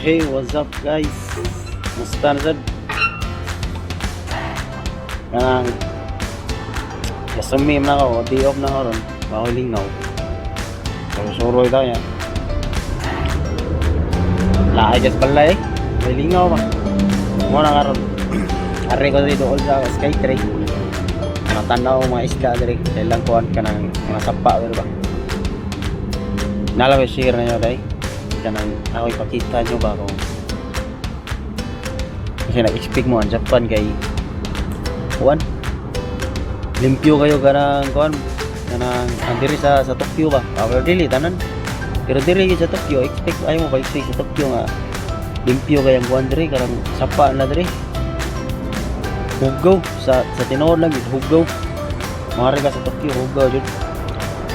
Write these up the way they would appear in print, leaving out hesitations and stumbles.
Hey, what's up, guys? Musta na sad? Kanang Kasumim na ako, di off na ako ron. Bako lingaw. Suruy tayo niya. Laay gas balay eh. May lingaw ba? Muna karon. Ari ko dito all sa Skytree. Natanaw mga isda diri. Kailang kuan ka ng mga sapa pero ba? Nalaw share na nyo day. Kanang ako ipakita nyo ba kung kasi nag-expect mo ang Japan kay kuan limpyo kayo kanang kuan kanang ang diri sa Tokyo ba, ah, pero dili tanan, pero diri gyud sa Tokyo expect ay mo pa expect sa Tokyo nga limpyo kay ang kuan diri, kanang sapa na diri, hugaw sa tinuod lang gyud, hugaw. Mari ka sa Tokyo, hugaw jud.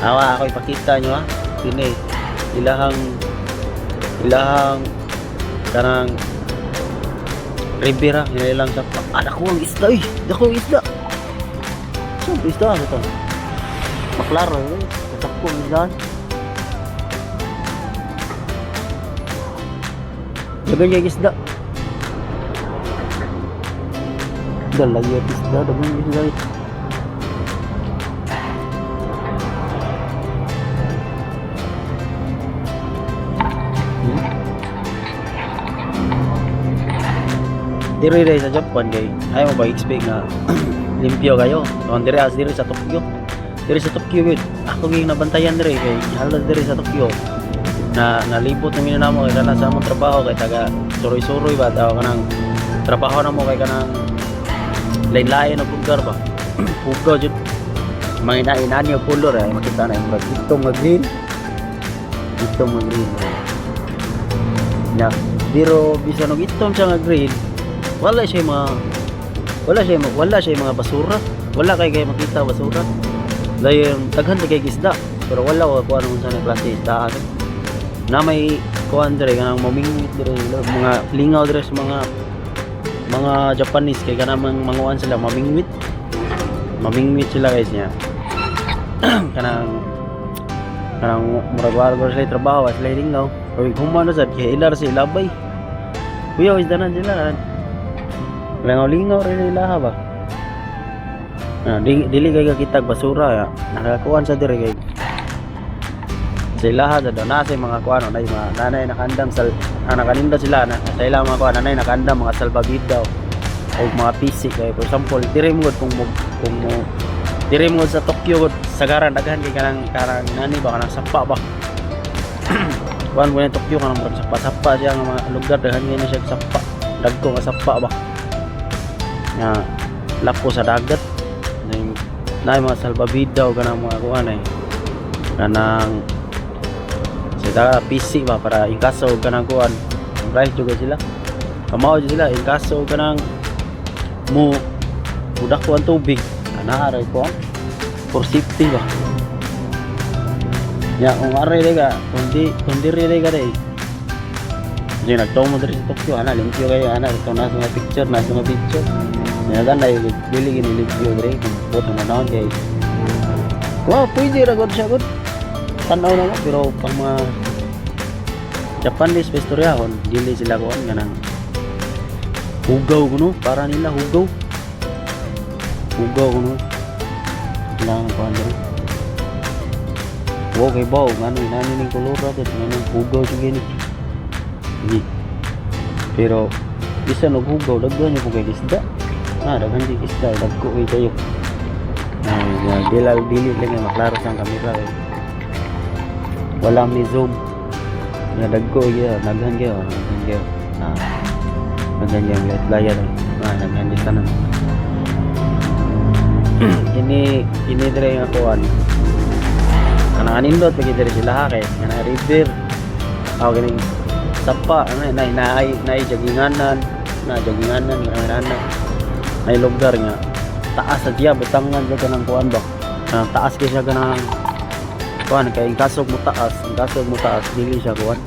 Awa ako ipakita nyo ha, kini ilahang kanang Rivera, ilang sa, ah, dako ang isda eh. Dako ang isda. Saan ba isda ito? Maklaro eh. Dako ang isda. Dagan yung isda. Dalagi at isda. Dagan yung isda eh. Diri diri sa Japan kay ay mo ba expect nga limpyo kayo. Kon diri as diri sa Tokyo. Diri sa Tokyo gud. Ako gyud nabantayan diri kay halos diri sa Tokyo. Na nalibot na mi namo kay kana sa among trabaho kay taga suroy-suroy ba taw kanang trabaho namo kay kanang lain-lain og lugar ba. Hugaw jud. Mga inainani og color ay makita na yung murag itong nga green. Itong nga green. Nya, pero bisan og itom siya nga green, wala siya mga wala siya mga basura, wala kay kay makita basura. Dayon daghan kay isda, pero wala ko kuan unsa na klase isda ato na may kuan dire kanang mamingwit dire, mga lingaw dire sa mga Japanese kay kanang manguan sila, mamingwit, mamingwit sila guys niya. Kanang Kanang murag wala sila trabaho, wa sila lingaw. Pero human na sad kay ilar sa ilabay. Kuya, isdanan sila. Lingaw-lingaw rin nila ba? Ah, dili kay kakitag basura ya. Nakakuan sa diri kay sa ilaha sa na sa mga kuan, na mga nanay nakandam sa nakaninda sila na sa ilang mga kuan, nanay nakandam mga salbabida o mga PC. Kay for example, diri mo gud kung mo diri mo gud sa Tokyo gud, sagaran, daghan kay kanang nani ba, kanang sapa ba. Kuan mo Tokyo, kanang murag sapa-sapa siya nga mga lugar, daghan kay na siya sapa, dagko nga sapa ba nga lapo sa dagat na mga salbabida o kanang mga kuan ay kanang sa PC ba, para in kaso kanang kuan right juga sila, kamao jud sila in kaso kanang mo mudako ang tubig ana aray ko for safety ba ya. Kung aray ka, kung diri ka day. Hindi nagtuo mo diri sa Tokyo ana, limpyo kayo ana. Ito na sa mga picture, na sa mga picture niya tan ay dili gini limpyo diri. Kung buto na naon kay wow, pwede ra gud siya gud tanaw na mo. Pero pang mga Japanese pistoryahon, dili sila kuan, kanang hugaw kuno, para nila hugaw, hugaw kuno lang kuan diri. Wow, kay baw ngano inani ning kolor ra ngano hugaw jud gini. Hindi. Pero bisan og hugaw, daghan jud kay isda. Ah, daghan jud isda, dagko kay kayo. Ay, dili dili lang yung maklaro sa kamera eh. Wala mi zoom. Nga dagko gyud, daghan kayo, daghan kayo. Ah, daghan yung layat. Ah, daghan jud tanan. Kini kini dire nga kuan. Kanang anindot pag diri sila ha kay kanang river. Aw, kining sapa ano na naay naay jaginganan, na jaginganan nga na nay lugar nga taas sa diya butangan sa kanang kuan ba. Kanang taas kay siya kanang kuan kay in kaso mo taas, in kaso mo taas, dili siya kuan.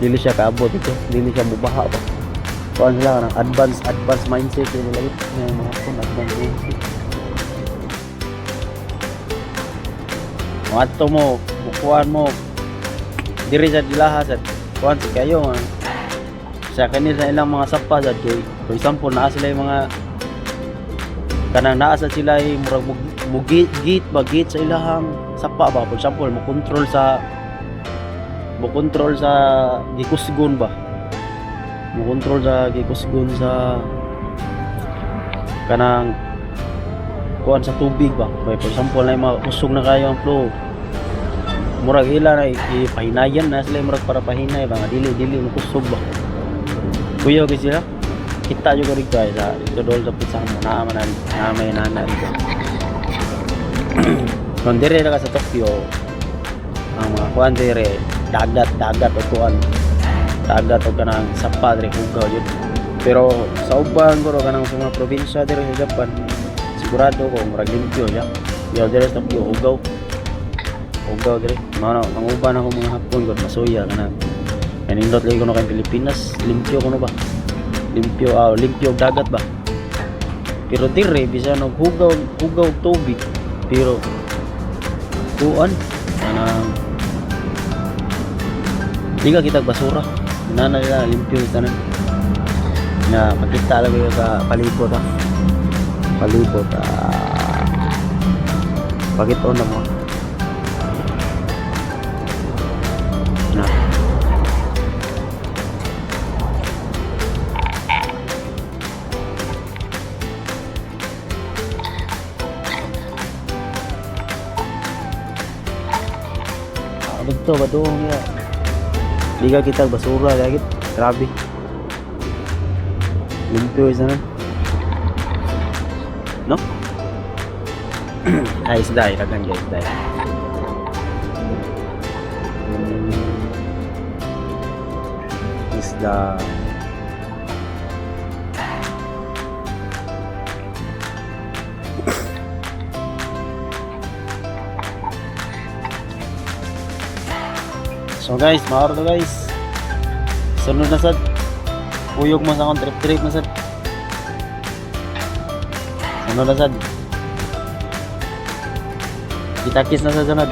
Dili siya kaabot ito, dili siya mubaha ba. Kuan sila kanang advance mindset sila lagi nga mga kuan, advance mindset. Mo mo, mukuan mo diri sa dilaha sa kuan sa kayo nga sa kani sa ilang mga sapa sad kay for example naa sila yung mga kanang naa sa sila ay murag mo gate gate ba, gate sa ilahang sapa ba. For example, mo control sa gikusgon ba, mo control sa gikusgon sa kanang kuan sa tubig ba. Kay for example na mga kusog na kayo ang flow, murag ila na ipahinayan na sila, murag para pahinay ba nga dili dili mo kusog ba. Kuya kay sila kita juga dito ay sa ito dol sa pizza mo naa man na may nana dito. Kung dire na ka sa Tokyo, ang mga kuan dire dagat, dagat o kuan, dagat o kanang sapa dire, hugaw jud. Pero sa uban guro kanang sa mga probinsya dire sa Japan, sigurado ko murag limpyo siya. Yo dire sa Tokyo, hugaw, hugaw dire. Mao na ang uban ako mga Hapon gud masuya kanang kanindot lagi kuno kay Pilipinas, limpyo kuno ba, limpyo, ah, limpyo og dagat ba. Pero dire bisan og hugaw, hugaw og tubig, pero kuan kanang di ka kitag basura nana nila, limpyo sa tanan na makita lang kayo sa palibot, ah, palibot, ah, pakita na mo na. Ah, dito ba doon nga di ka kita basura lagi, grabe limpyo isa na, no? Ay, isda, daghan gyud isda. Isda. So guys, maor to guys. Sunod na sad. Uyog mo sa akong trip trip na sad. Sunod na sad. Kitakis na sa sunod.